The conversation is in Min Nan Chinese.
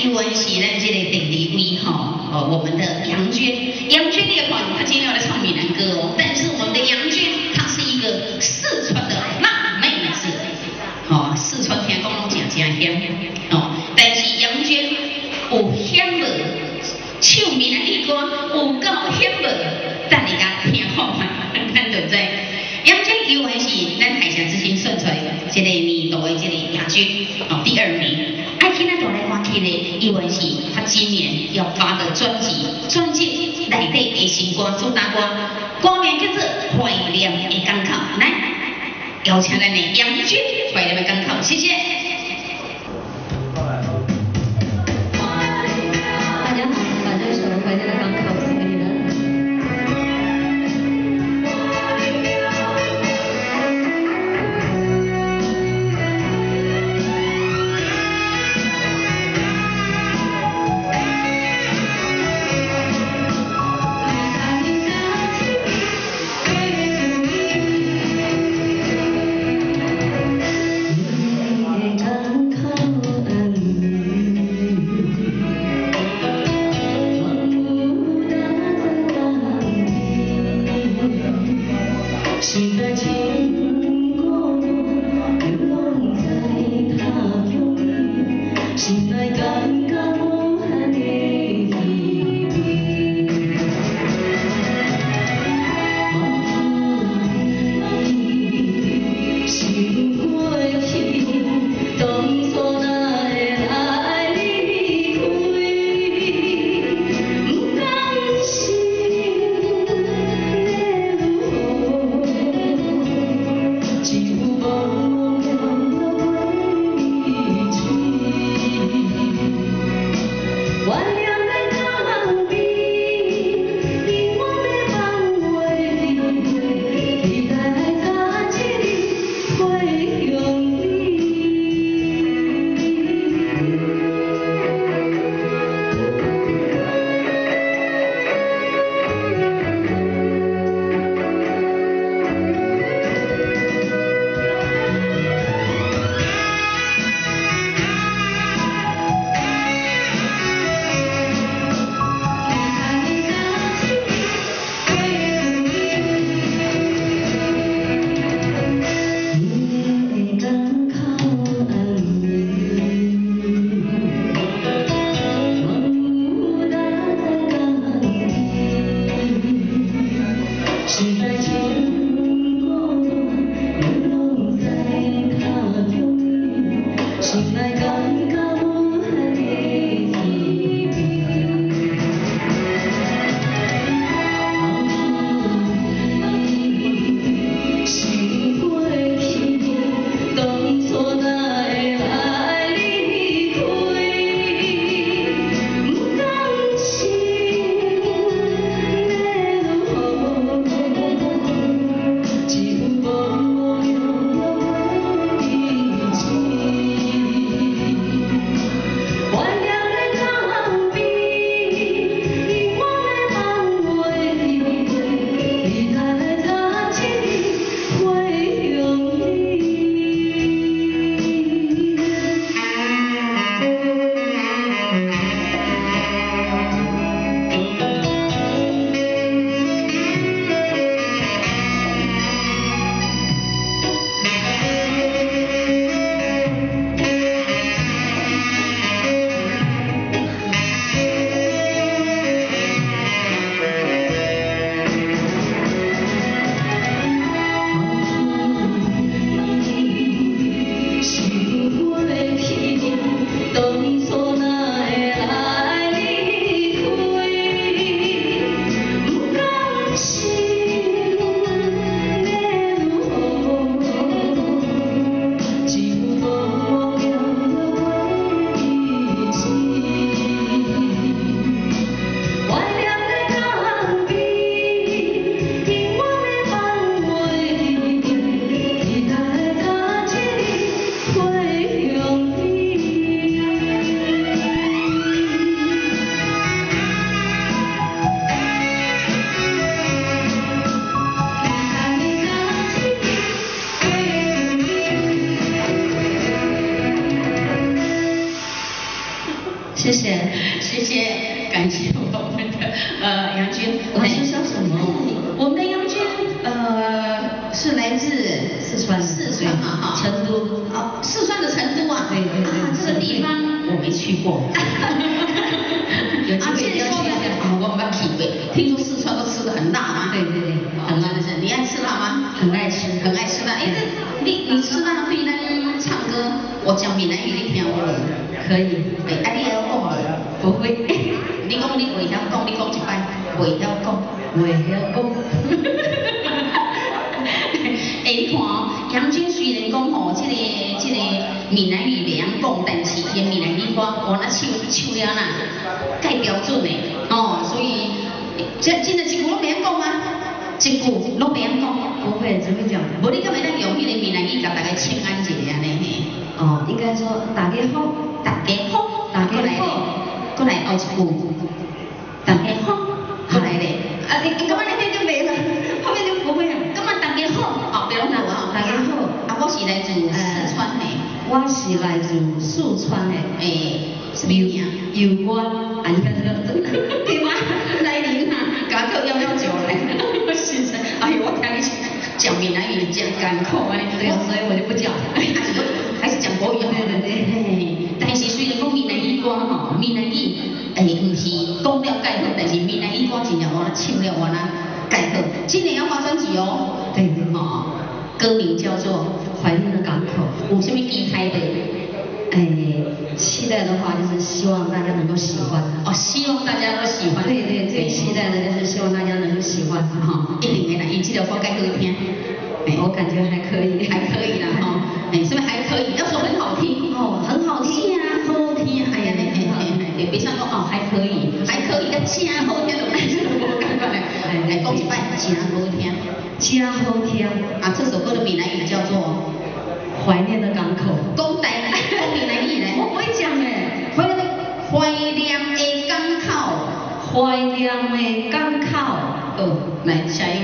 猶原是咱這個第二位吼，哦，我們的楊娟，楊娟你也看，她今天要來唱閩南歌哦。但是我們的楊娟，她是一個四川的辣妹子，吼，四川聽講攏誠誠險，哦，但是楊娟有險無？唱閩南語歌有夠險無？等你共聽看覓，咱就知。楊娟猶原是咱海峽之星選出來這個年度的這個亞軍，哦，第二名。愛聽咱帶來歌曲呢，猶原是他今年要發的專輯，專輯內底的新歌主打歌，歌名叫做《懷念的港口》。來，邀請咱的楊娟《懷念的港口》，謝謝。大家好，把這首《懷念的港口》送給你們。謝謝，謝謝，感謝我們的楊娟。老師說什麼？我們的楊娟是來自四川，四川嘛哈，成都。哦，四川的成都啊，對對對，啊，這個地方我沒去過。有機會一定要去一下。我沒去過，聽說四川都吃得很辣嗎？對對對，很辣的是。你愛吃辣嗎？很愛吃，很愛吃辣。哎，這你吃辣對咱唱歌，我講閩南語你聽有無？可以。哎，啊，你會曉講無？不會。你講你袂曉講，你講一擺，袂曉講，袂曉講。欸，你看哦，楊娟雖然講吼，這個閩南語袂曉講，但是伊的閩南語歌，哇，那唱唱了啦，蓋標準的哦，所以這真的一句攏袂曉講嗎？一句攏袂曉講。不會，只會講。無你敢會當用彼個閩南語共大家請安一下按呢嘿？哦，應該說大家好，大家好，大家好，閣來後一句，大家好，閣來咧。啊，你感覺你變就袂啦，後面就不會啊。感覺大家好，後壁攏無啊。大家好，啊，我是來自四川的。我是來自四川的。欸，什麼名？有關啊，你看這個，對嗎？來臨啊，共叫119來。是是，哎呦，我聽你講閩南語真艱苦按呢。對，所以我就不講，還是講國語。對對對。但是雖然講閩南語歌吼，閩南語毋是講了蓋好，但是閩南語歌真正我唱了我那蓋好。今年要發專輯哦。對對。哦，歌名叫做《懷念的港口》。有啥物期待無？哎，期待的話就是希望大家能夠喜歡。哦，希望大家都喜歡。對對，最期待的就是希望大家能夠喜歡。哈，一定會啦，因這條歌蓋好聽。我感覺還可以，還可以啦，哈。哎，是不是還可以？要說很好聽。哦，很好聽啊，好聽，哎呀，嘿嘿嘿，別像講哦，還可以，還可以，真好聽，就無共款咧。來講一擺，真好聽，真好聽。啊，這首歌的閩南語叫做《懷念的港口》。講台語，講閩南語咧。我不會講誒。懷念的港口，懷念的港口。好，來下一